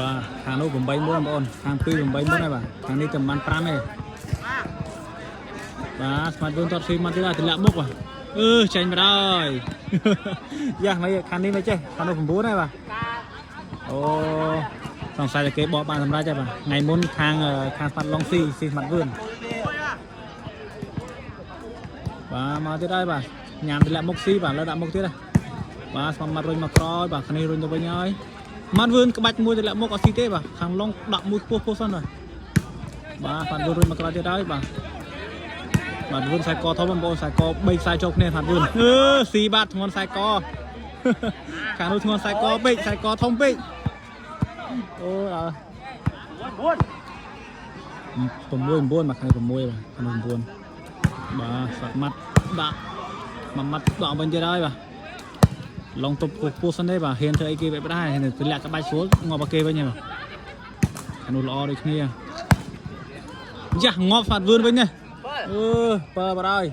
បាទខាងនោះ8 1បងប្អូនខាង2 8 1ហើយបាទខាងនេះតែប្រហែល5ទេបាទស្មាតវឿនតតស៊ីមកទៀតហើយទម្លាក់មុខបាទអឺចាញ់មកហើយ យ៉ាមិនខាងនេះមិនចេះខាងនោះ9ហើយបាទអូសង្ស័យតែគេបកបានសម្រេចហើយបាទថ្ងៃមុនខាងខាងស្មាតឡុងស៊ីស៊ីស្មាតវឿនបាទមកទៀតហើយបាទញ៉ាំទម្លាក់មុខស៊ីបាទលើដាក់មុខទៀតហើយបាទស្មាតម៉ាត់រុញមកក្រោយបាទគ្នារុញទៅវិញហើយ ម៉ាត់វឿនក្បាច់មួយទម្លាក់មុខអត់ស៊ីទេបាទខាងឡុងដាក់មួយខ្ពស់ខ្ពស់សិនបាទបាទម៉ាត់វឿនរុញមកក្រោយទៀតហើយបាទបាទវឿនខ្សែកធំបងប្អូនខ្សែក3ខ្សែចូលគ្នាម៉ាត់វឿនអឺស៊ីបាទធ្ងន់ខ្សែក ខាងនោះធ្ងន់ខ្សែកពេកខ្សែកធំពេកអូដល់6 9បាទខាង6បាទខាងនោះ9បាទសាក់ម៉ាត់ដាក់មួយម៉ាត់ដកវិញទៀតហើយបាទ ឡងទប់ពោះពោះសិនទេបាទហ៊ានធ្វើអីគេបែបដែរហ៊ានទម្លាក់ក្បាច់ស្រួលងាប់ឲ្យគេវិញហ្នឹងបាទខាងនោះល្អដូចគ្នាយ៉ាងាប់ស្មាត់វឿនវិញណាអឺបើបាត់ហើយ